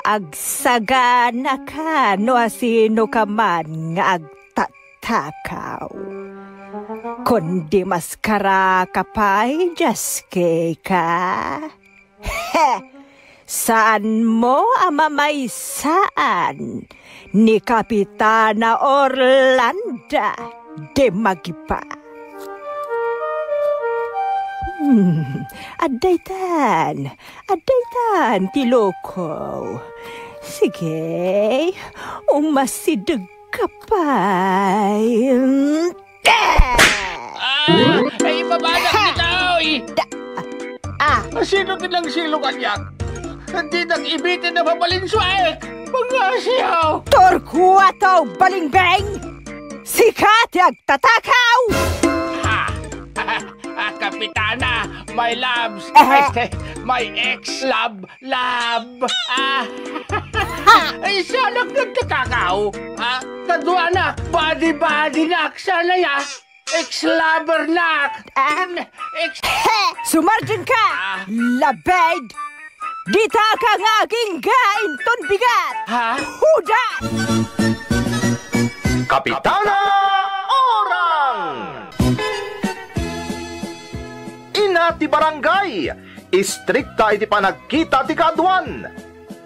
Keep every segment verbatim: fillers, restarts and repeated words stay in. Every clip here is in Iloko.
Agsaganaka no asinoka man nga agtatakaw. Kundi maskaraka pay, Jaskeka. He! Saanmo a mamaysaan ni Kapitana Orlanda de Magipa. Hmm, addaytan, addaytan ti loko. Sige, umasideg ka pay. Ah! Ay, ibabanak Ha! Ditoy! Da-, ah! Sino ti nangsilo kaniak? Dinak ibitin a mabalinsuaek! Pangasiaw! Torquato Balingbeng! Sika ti agtatakaw! Ha! Ah, Kapitana, my loves, Aha. Este, my ex-love, love. Ah. Ay, siak nagtatakaw. Ah, kaduanak, body-body nak, sana ya. Ex-lover nak. Ah. Ex- He! Sumardeng ka! Ah. Labed! Dita ka nga agingga inton bigat! Ha? Huda! Kapitana Orang! Ina ti barangay, istrikta iti panagkita ti kaaduan.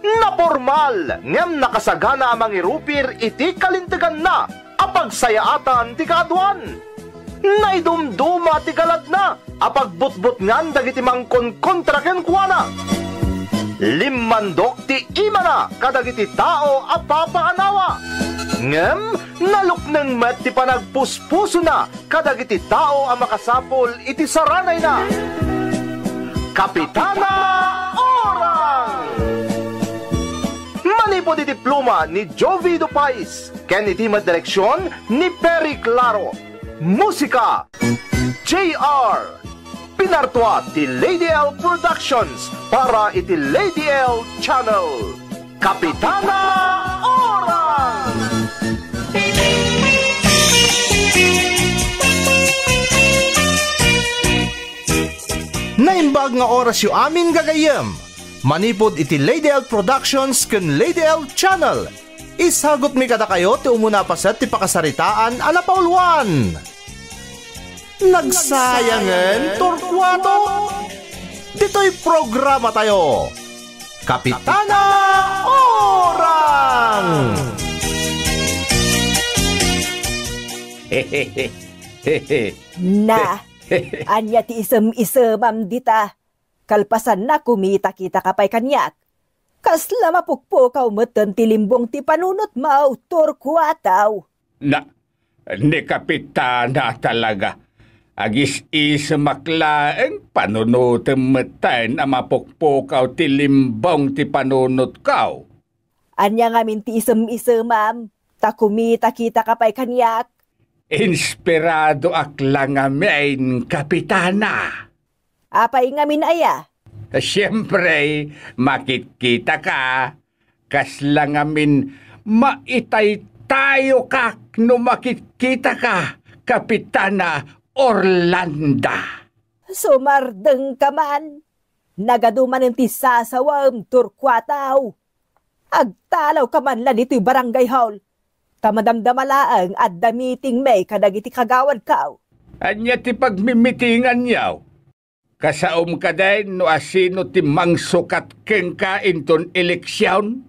Napormal ngem nakasagana a mangirupir iti kalinteganna a pagsayaatan ti kaaduan. Naidumduma ti galadna a pagbutbutngan dagiti mangkonkontra kenkuana. Limmandok ti imana kadagiti tao a papaanawa. Ngem nalukneng met ti panagpuspusona kadagiti tao a makasapul iti saranayna. Kapitana Orang! Manipud iti pluma ni Jovi Dupais ken iti met direksion ni Perry Claro. Musika, J R. Pinartua ti Lady L Productions para iti Lady L Channel. Kapitana Orang! Naimbag nga orasyo amin, gagayyem. Manipud iti Lady L Productions ken Lady L Channel, isagutmi kadakayo ti umuna a paset ti pakasaritaan a napauluan. Nagsayangen, Torquato! Ditoy programatayo, Kapitana Orang! Na, ania ti isem-isemam dita? Kalpasanna, kumitakitaka pay kaniak. Kasla mapukpukaw metten ti limbong ti panunotmo, Torquato. Na, ni Kapitana talaga. Agis-isemak laeng panunotem metten a mapukpukaw ti limbong ti panunotko. Ania ngamin ti isem-isemam, ta kumitakitaka pay kaniak? Inspiradoak la ngamin, Kapitana. Apay ngamin aya? Siempre, makitkitaka. Kasla ngamin maitaytayokak no makitkitaka, Kapitana Orlanda. Sumardengka man. Nagadu manen ti sasawem, Torquato. Agtalawka man la ditoy barangay hall. Ta madamdama laeng adda meetingmi kadagiti kagawadko. Ania ti pagmimitinganyo? Kasaom kadin no asino ti mangsukat kenka inton eleksion?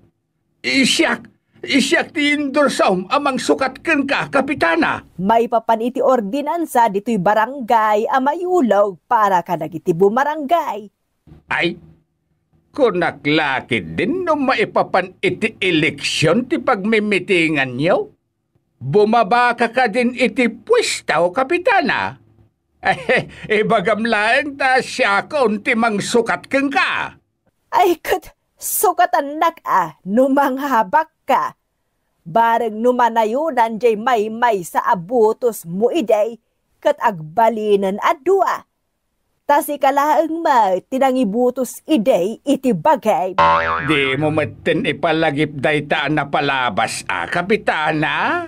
Siak, siak ti endorsom a mangsukat kenka, Kapitana. Maipapan iti ordinansa ditoy barangay a mayulog para kadagiti bumarangay. Ay, kunak la ketdin no maipapan iti eleksion ti pagmimitinganyo? Bumabaka kadin iti puesto, Kapitana? Ibagam laeng ta siakon ti mangsukat kenka. Ay, ket sukatannak a no manghabakka. Bareng no manayonan jay maymaysa a botosmo idi, ket agbalinen a dua. Ta sika laeng met ti nangibotos idi iti bagim. Dimo metten ipalagip dayta a napalabas a, Kapitana?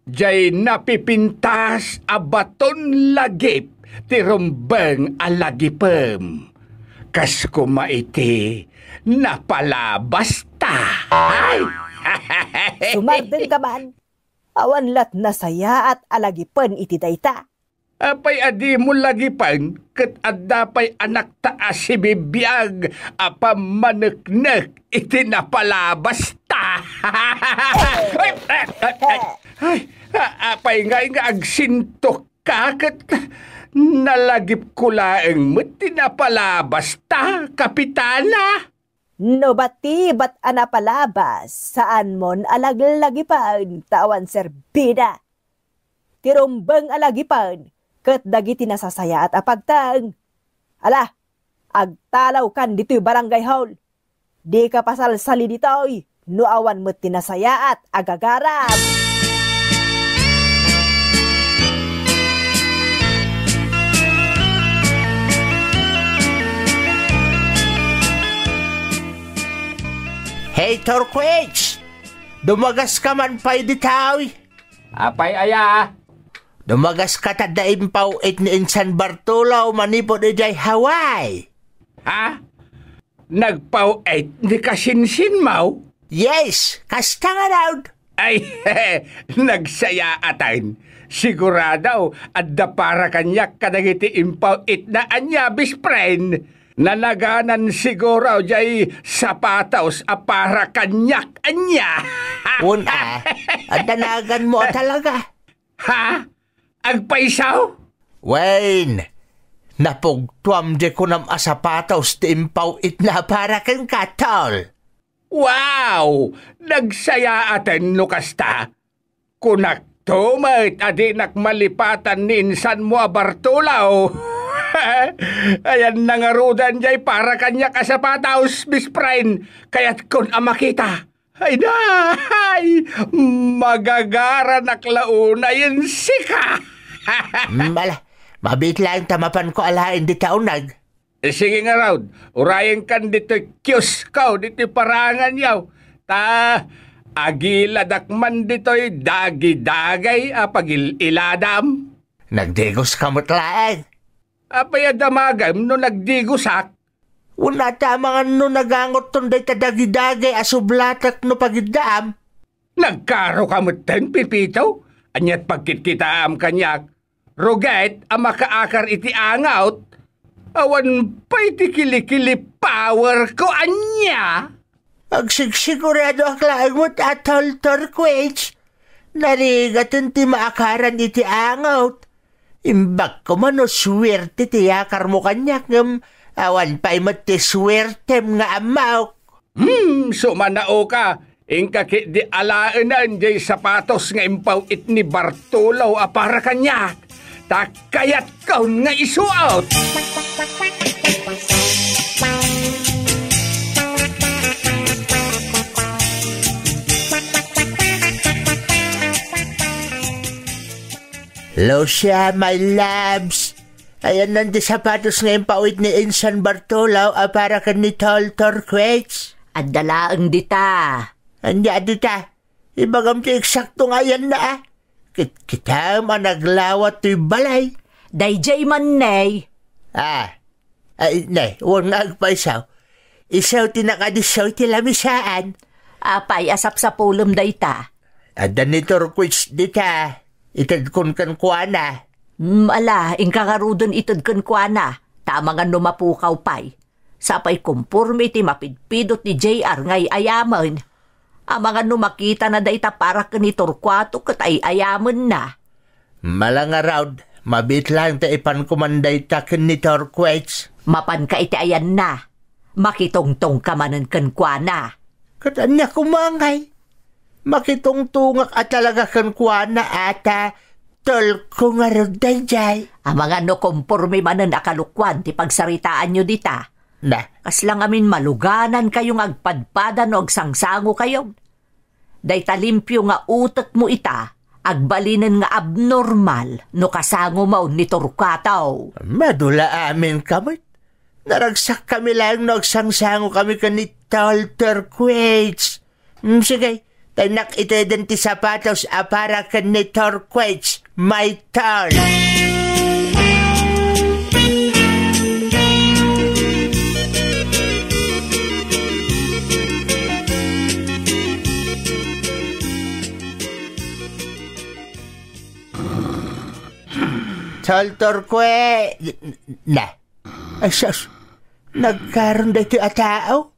Jay napipintas a baton lagip ti rumbeng a lagipem. Kas koma iti napalabasta. Ay! Sumardengka man. Awan lat nasayaat a lagipen iti dayta. Apay a dimo lagipen ket adda pay anakta a sibibiag a pammaneknek iti napalabasta? Ay, ay, ay, ay, ay, a-, apay ngay nga agsintok ka ket nalagipko laeng met ti napalabasta, Kapitana? No batibat a napalabas, saanmon a laglagipen ta awan serbida. Ti rumbeng a lagipen ket dagiti nasasayaat a pagteng. Ala, agtalawkan ditoy barangay hall. Dika pasalsali ditoy no awan met ti nasayaat a gagaram. Hey, Torquich! Dumagas ka man pay ditoy? Apay aya? Dumagas ka ta adda impaw-it ni Insan Bartolo manipud idiay Hawaii. Ha? Nagpaw-it ni kasinsinmaw? Yes, kasta ngarud. Ay, nagsayaatan. Sigurado, adda para kaniak kadagiti impaw-itna ania, best friend. Nanaganan siguro jay sapatos a para kaniak ania. Wen a, adda naganmo a talaga. Ha? Agpayso? Wen, napugtuam jay kunam a sapatos ti impaw-itna a para kenka, tol. Wow! Nagsayaaten no kasta. Kunakto met a dinak malipatan ni insanmo a Bartolo. Ayanna ngaruden jay para kaniak a sapatos, best friend. Kayatkon a makita. Ay, day! Magagaranak la unay en sika! Mm, ala, mabiit laeng ta mapanko alaen dita uneg. Sige ngarud, urayenkan ditoy kiosko ditoy paranganyo. Ta agiladak man ditoy dagidagay a pagil-iladam. Nagdigoska met laeng. Apay a damagem no nagdigosak? Wen a, ta amangan no nagangotton dayta dagidagay a sublatek no pagiddaam. Nagkaroka metten, Pepito? Ania't pagkitkitaam kaniak? Ruget a makaakar iti angot? Awan pay ti kilikili powerko ania? Agsigsiguradoak laeng met a, Tol Torquich. Narigaten ti maakaran iti angot. Imbag koma no suerte ti yakarmo kaniak ngem awan pay met ti suertem nga ammaok. Hmm, sumanaoka. Inka ketdi alaenen jay sapatos nga impaw-it ni Bartolo a para kaniak. Ta kayatkon nga isuot. Lucia, my loves, ayanna ti sapatos nga impaw-it ni Insan Bartolo a para ken ni Tol Torquich. Adda laeng dita. Ania dita? Ibagam ti eksakto nga ayanna, a. Kit-, kitam a naglawat toy balay. Daydiay man, ne. Ah, ay, ne, wen nga agpayso. Isu ti nakadisso iti lamisaan. Apay a sapsapulem dayta? Adda ni Torquich dita. Itedkon kenkuana. Mm, ala, inka ngaruden ited kenkuana. Ta amangan no mapukaw pay. Sapay komporme iti mapidpidot ni J R nga ay-ayamen. Amangan no makitana dayta para ken ni Torquato ket ay-ayamenna. Ala ngarud, mabiit laeng ta ipanko man dayta ken ni Torquich. Mapanka iti ayanna. Makitongtongka manen kenkuana. Ket ania koma ngay? Makitongtongak a talaga kenkuana a ta tolko ngarud daydiay. Amangan no komporme manen a kalokuan ti pagsaritaanyo dita. Na. Kasla ngamin maluganankayo nga agpadpada no agsangsangokayon. Dayta limpio nga utekmo ita, agbalinen nga abnormal no kasangomo ni Torquato. Madu la aminka met. Naragsakkami laeng no agsangsangokami ken ni Tol Torquich. Mm, sige, Tanak iteden ti sapatos a para ken ni Turquoise, my turn. Tol Turquoise, na. Ay, sus. Nagkaron daytoy a tao?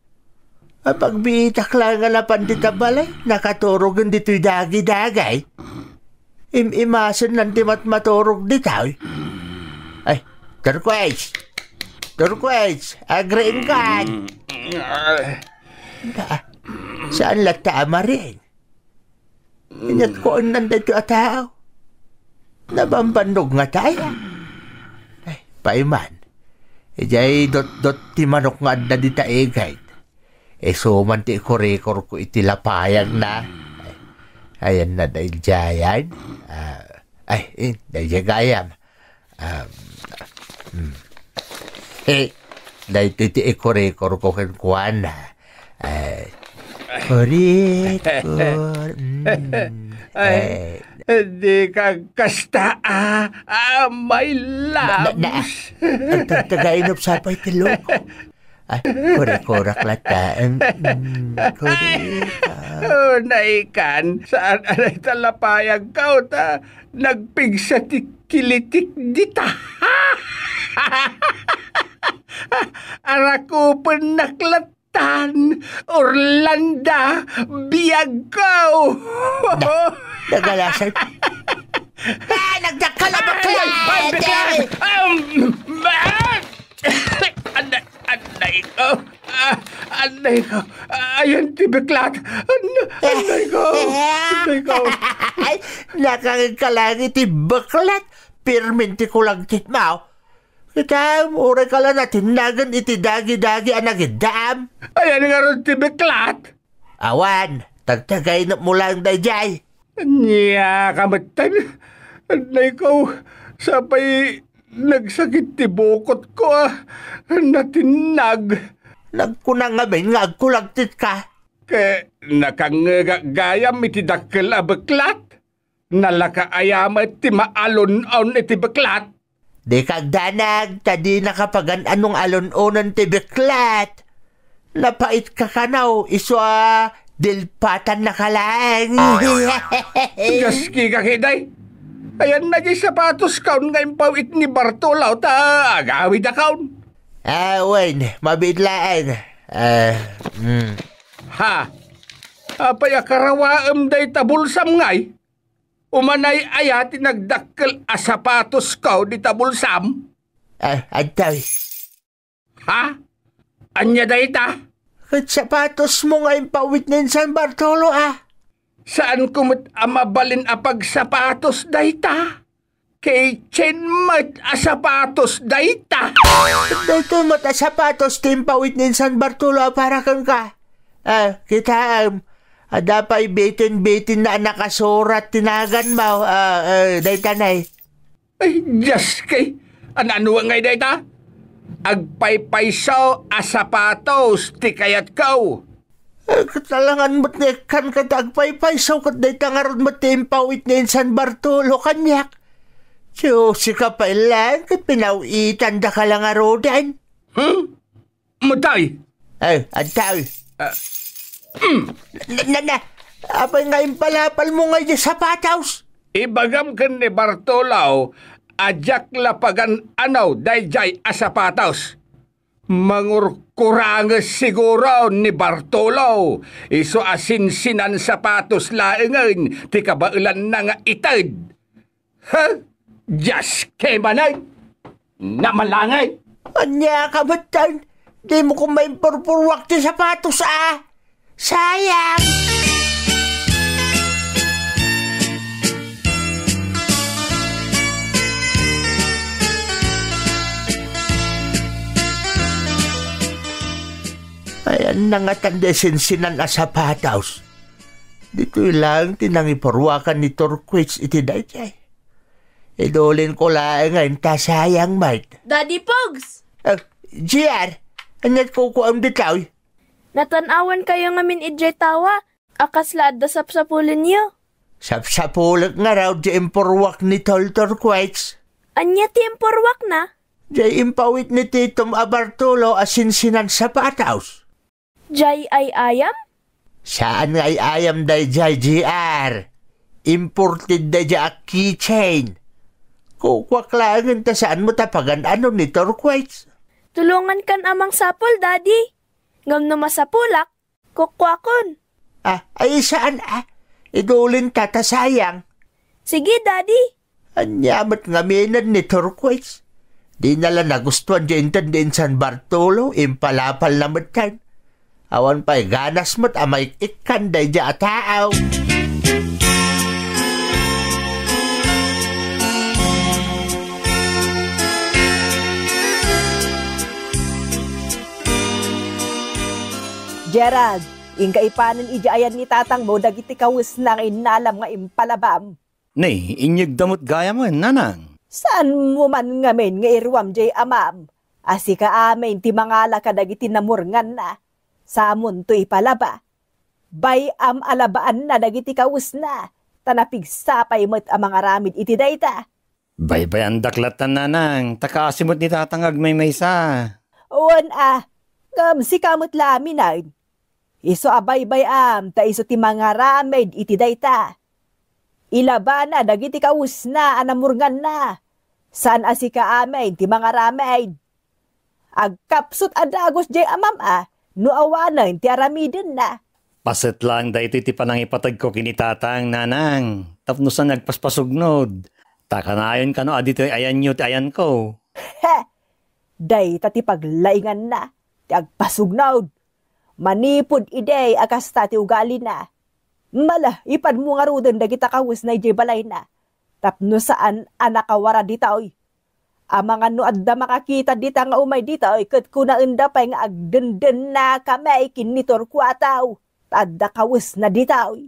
Apagbiitak laeng nga napan dita balay, nakaturogen ditoy dagidagi. Im-imasen nan ti matmaturog ditoy. Ay, Turquoise! Turquoise! Agriingkan! Da, saan latta a marin? Inyat ko annan daytoy a tao. Nabambannog ngata aya. Ay, paiman. Idiay dotdot ti manok nga adda dita igid. Isu man ti ikurikurko iti lapayagna. Ay, ayanna daydiayan. Ah, ay, eh, daydiay gayam. Um, hmm. Eh, daytoy ti ikurikurko kenkuana. Eh, kurikor, mm, Ay, eh. Di ka kasta, ah, ah, my Na, na, na, loves. Agtagtagainop sapay ti loko. Ay, kurikurak latta. Mm, mm, kurika. Oh, naikan, saan anay ta lapayag ka, o ta nagpigsa ti kilitik dita. Arakupennak lattan, Orlando, biag ko. Na, nagalasan. Ah, nagdakkel a bakla! Ay, ay, bakla! Ay! Um, ah! Anday, anday ko. Ah, anday ko. Ayan ti beklat. An-, anday ko. Anday ko. Ay, nakangeg ka lang iti beklat. Pirmin ti kulagtit mo. Kita, uray ka lang natinnagan iti dagi-dagi a nagiddaam. Ayan ngarud ti beklat. Awan, tagtagainop mo lang daydiay. Ania ka metten? Anday ko, sapay nagsakit ti bukot ko, ah. Natinnag. Nagkuna ngamin nga agkulagtit ka. Ket nakangngegak gayam iti dakkel a beklat. Nalaka aya met ti maalun-on iti beklat? Dika agdanag, ta dinaka pagan-anon nga alun-onen ti beklat. Napaitka kano, isu a dilpatannaka laeng. Gaski ka, kiday. Ayanna diay sapatoskon nga impawit ni Bartolo ta agawidakon. Ah, wen, mabiit laeng. Ah, mm. Ha? Apay a karawaem dayta bulsam ngay? Umanay aya ti nagdakkel a sapatosko dita bulsam? Ah, adtoy. Ha? Ania dayta? Ket sapatosmo nga impawit ni Insan Bartolo, a. Saanko met a mabalin a pagsapatos dayta? Keychain met a sapatos dayta. Daytoy met a sapatos ti impawit ni Insan Bartolo a para kenka. Ah, kitaem, adda pay bitin-bitin a nakasurat ti naganmo. Ah, eh, dayta nay. Ay, Dios kay, ano-ano ngay dayta? Agpaypayso a sapatos ti kayatko. Eh, ket alangan met nga ikkan ket agpaypayso ket dayta ngarud met ti impawit ni Insan Bartolo kaniak. Sika pay laeng ket pinaw-itandaka la ngaruden. Hmm? Matay! Eh, adtoy. Ah, mm. Na, na, na, apay nga impalapalmo ngay diay sapatos? Ibagam ken ni Bartolo a diak la pagan-ano daydiay a sapatos. Mangurkuranges siguro ni Bartolo, isu a sinsinan sapatos laengen ti kabaelanna nga ited. Ha? Dios ke manen! Namalangay! Ania ka metten? Dimo koma impurpuruak ti sapatos, a? Sayang! Ayan na ngatan diay sinsinan a sapatos. Ditoy laeng ti nangipuruakan ni Turquets iti daydiay. Idulinko laeng nga inta sayang met. Daddy Pogs! Ah, G R, ania't kukuam ditoy? Natan-awankayo ngamin idiay tawa. A kasla adda sapsapulenyo? Sapsapulek ngarud diay impurruak ni Tol Turquoise. Ania ti impurruakna? Diay impawit ni Titom a Bartolo a sinsinan sapatos. Diay ay-ayam? Saan nga ay-ayam daydiay, J R. Imported daydiay a keychain. Kukuak laengen ta saan met a pagan-anon ni Turquoise. Tulongankan a mangsapul, Daddy. Ngem no masapulak, kukuakon. Ah, ay saan, ah. Idulin ta, ta sayang. Sige, Daddy. Ania met ngamin ni Turquoise? Dina la nagustuan diay inted ni Insan Bartolo, impalapalna metten. Awan pay ganas met a maik-ikkan daydiay a tao. Gerald, inka ipanen idiay ayan ni tatangmo dagiti kawesna nga innalam nga impalabam. Ni, inyegda met gayamen, nanang. Saanmo man ngamin nga iruam diay amam a sika amin ti mangala kadagiti namurnganna, samonto ipalaba. Bay-am a labaanna dagiti kawesna, ta napigsa pay met a mangaramid iti dayta. Baybay-andak latta, nanang, ta kaasi met ni tatang agmaymaysa. Wen a, ngem sika met la aminen. Isu a baybay-am ta isu ti mangaramid iti dayta. Ilabana dagiti kawesna a namurnganna. Saan a sika amin ti mangaramid. Agkapsut a dagus diay amam a no awanen ti aramidenna. Paset laeng daytoy ti panangipategko ken ni tatang, nanang, tapno saan agpaspasugnod. Ta kanayon kano a ditoy ayanyo ti ayanko. He! Dayta ti paglainganna ti agpasugnod. Manipud idi a kasta ti ugalina. Mala, ipanmo ngaruden dagita kawesna idiay balayna. Tapno saan a nakawara ditoy. Amangan no adda makakita dita nga umay ditoy ket kunaenda pay nga agdendennakami ken ni Torcuato. Ta adda kawesna ditoy.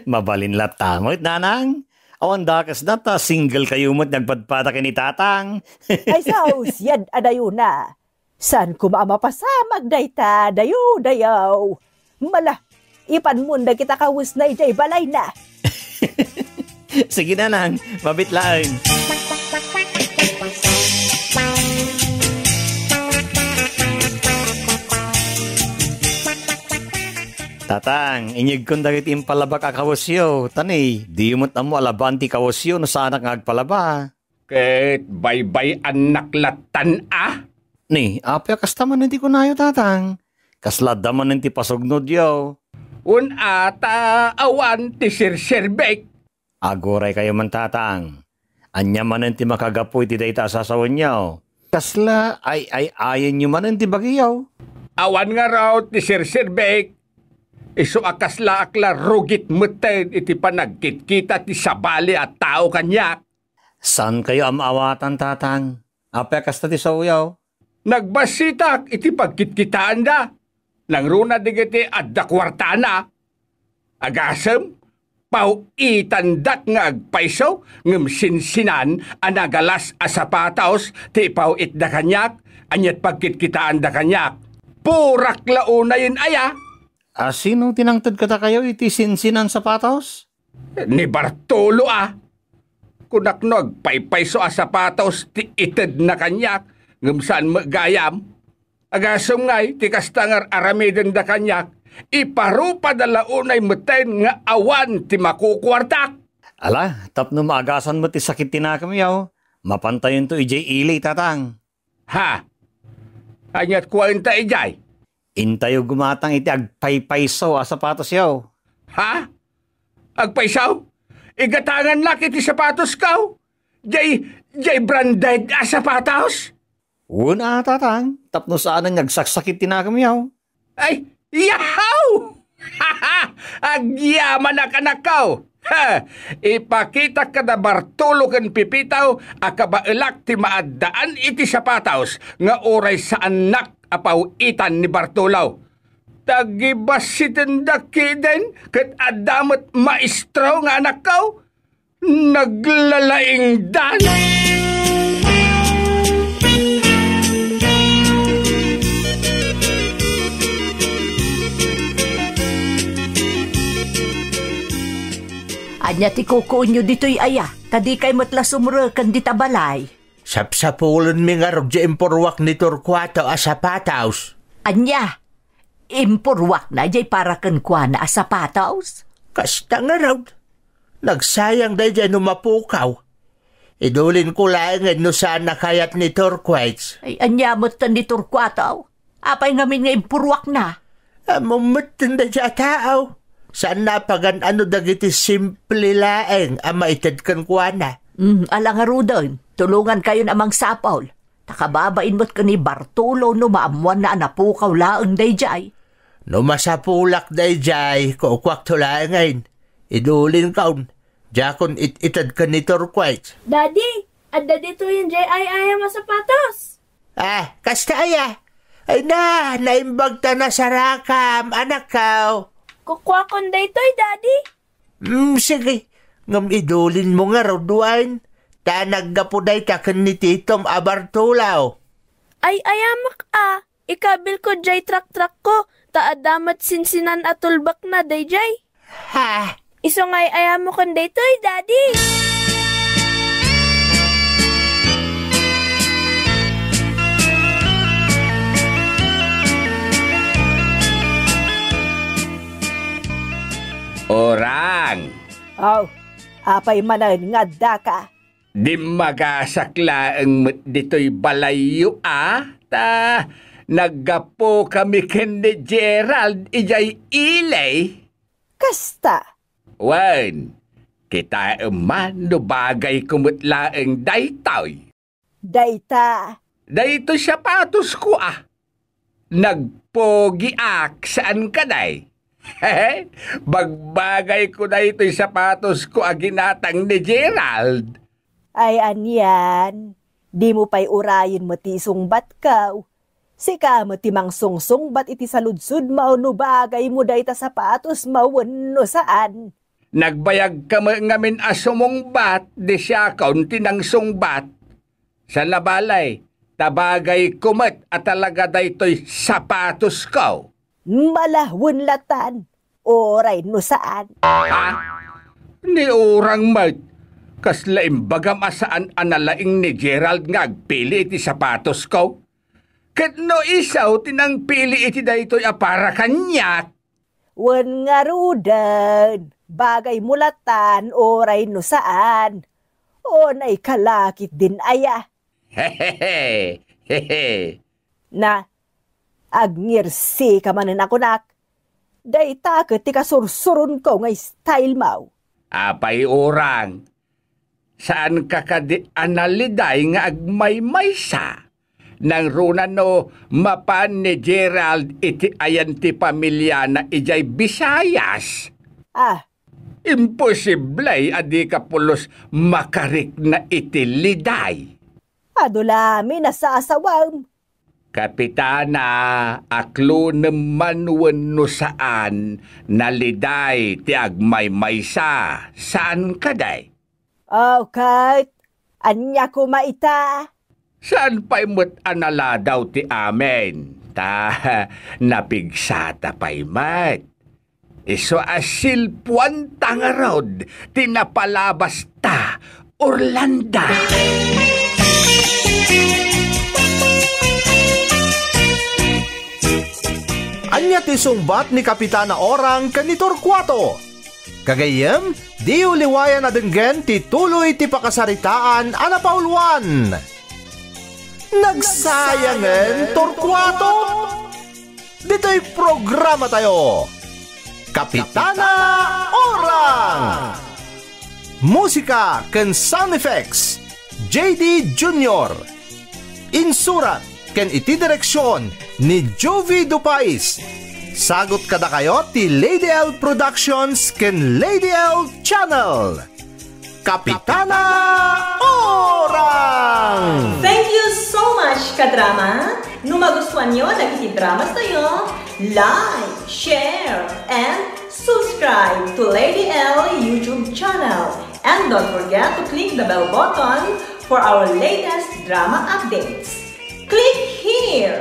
Mabalin latta met, nanang. Awan dakesna ta single kayo met nga agpadpada ken ni tatang. Ay, sus, yad-adayona. Saan koma a mapasamak dayta, dayo, dayaw. Mala, ipanmon dagita kawesna idiay balayna. Sige, nanang, mabit laeng. Tatang, inyegkon dagiti impalabak a kawesyo, ta ni, diyo met ammo a labaan ti kawesyo no saanak nga agpalaba. Ket baybay-annak lattan a? Ni, apay a kasta manen ti kunayo, tatang? Kasla adda manen ti pasugnodyo? Wen a, ta awan ti serserbek. Aguray kayo man, tatang. Ania manen ti makagapu iti dayta a sasawenyo? Kasla ay-ay-ayenyo manen ti bagiyo? Awan ngarud ti serserbek. Isu a kaslaak la rugit metten iti panagkitkita ti sabali a tao kaniak. Saan kayo a maawatan, tatang? Apay a kasta ti saoyo? Nagbassitak iti pagkitkitaanda. Nangruna dagiti adda kuartana. Agasem, paw-itandak nga agpayso, ngem sinsinan a nagalas a sapatos ti ipaw-itda kaniak, aniat pagkitkitaanda kaniak. Purak la unayen aya. A, sino ti nangted kadakayo iti sinsinan sapatos? Ni Bartolo a. Kunak no agpaypayso a sapatos ti itedna kaniak, ngem saan met gayam. Agasem ngay ti kasta nga ar-aramidenda kaniak, iparupada la unay metten nga awan ti makukuartak. Ala, tapno maagasan met ti sakit ti nakemyo, mapantayonto idiay ili, tatang. Ha? Aniat kuaenta idiay? Intayo gumatang iti agpaypayso a sapatosyo. Ha? Agpayso? Igatangannak iti sapatosko? Jay, jay branded a sapatos? Wen a, tatang, tapno saanen nga agsaksakit ti nakemyo. Ay, yahaw! Agyamanak, anakko! Ha! Ipakitak kada Bartolo ken Pipito a kabaelak ti maaddaan iti sapatos nga uray saannak a paw-itan ni Bartolo. Tagibassitendak kiden ket adda met maestro nga anakko. Naglalaingdan! Ania ti kukuenyo ditoy aya? Ta dikay met la sumreken dita balay. Sapsapulenmi ngarud ti impurruak ni Torcuato a sapatos. Ania? Impurruakna jay para kenkuana a sapatos? Kasta ngarud. Nagsayang dayjay no mapukaw. Idulinko laengen no saan a kayat ni Torquates. Ay, ania metten ni Torcuato? Apay ngamin nga impurruakna? Ammom metten dayjay a tao. Saanna a pagan-ano dagiti simple laeng a maited kenkuana. Mm, ala ngaruden, tulongankayon a mangsapul. Ta kababain met ken ni Bartolo no maammoanna a napukaw laeng dayjay. No masapulak dayjay, kukuakto laengen. Idulinkon, diakon it-ited ken ni Torquates. Daddy, adda ditoyen jay ay-ayam a sapatos. Ah, kasta aya? Ay na, naimbag ta nasarakam, anakko. Kukuakon daytoy, Daddy. Mm, sige. Ngem idulinmo ngarud, Wayne. Ta naggapu dayta ken ni Titom a Bartolo. Ay-ayamek a, ikabilko jay traktakko, ta adda met sinsinan a tulbekna dayjay. Ha? Isu nga ay-ayamoken daytoy, Daddy. Orang. Aw, apay manen nga addaka? Dimmagasak laeng met ditoy balayyo a, ta naggapukami ken ni Gerald idiay ili. Kasta. Wen, kitaem man no bagayko met laeng daytoy. Dayta. Daytoy sapatosko a. Nagpogiak, saan kadi? Bagbagayko daytoy sapatosko a ginatang ni Gerald. Ay, anian, dimo pay urayen met ti isungbatko. Sika met ti mangsungsungbat iti saludsodmo no bagaymo dayta sapatosmo wenno saan. Nagbayagka met ngamin a sumungbat, di siakon ti nangsungbat. Saan a bale, ta bagayko met a talaga daytoy sapatosko. Malawen latan, uray no saan. Ha? Ni orang met, kasla imbagam a saan a nalaing ni Gerald nga agpili iti sapatosko? Ket no isu ti nangpili iti daytoy a para kaniak? Wen ngaruden, bagaymo latan uray no saan. O, naikalakit din aya. Hehehe, hehe. Na, agngirsi ka manen a kunak. Dayta ket ti kasursuronko nga style mo. Apay orang, saanka kadi a naliday nga agmaymaysa? Nangruna no mapan ni Gerald iti ayan ti pamiliana idiay Visayas? Ah. Imposible a dika pulos makarikna iti liday. Adu la mi nasasawem. Kapitana, aklonem man wenno saan, naliday ti agmaymaysa, saan kadi? O, ket ania koma ita? Saan pay met a naladaw ti amin, ta napigsata pay met. Isu a silpuanta ngarud ti napalabasta, Orlando. Ania ti sungbat ni Kapitana Orang ken ni Torcuato? Gagayyem, diyo liwayan a denggen ti tuloy ti pakasaritaan a napauluan. Nagsayangen, Torcuato? Ditoy programatayo, Kapitana Orang! Musika ken sound effects, J D Junior. Insurat ken iti direksion ni Jovie Dupais. Sagut kadakayo ti Lady L Productions ken Lady L Channel. Kapitana Orang! Thank you so much, kadrama! No magustuanyo dagiti dramas tayo, like, share, and subscribe to Lady L YouTube channel. And don't forget to click the bell button for our latest drama updates. Click here!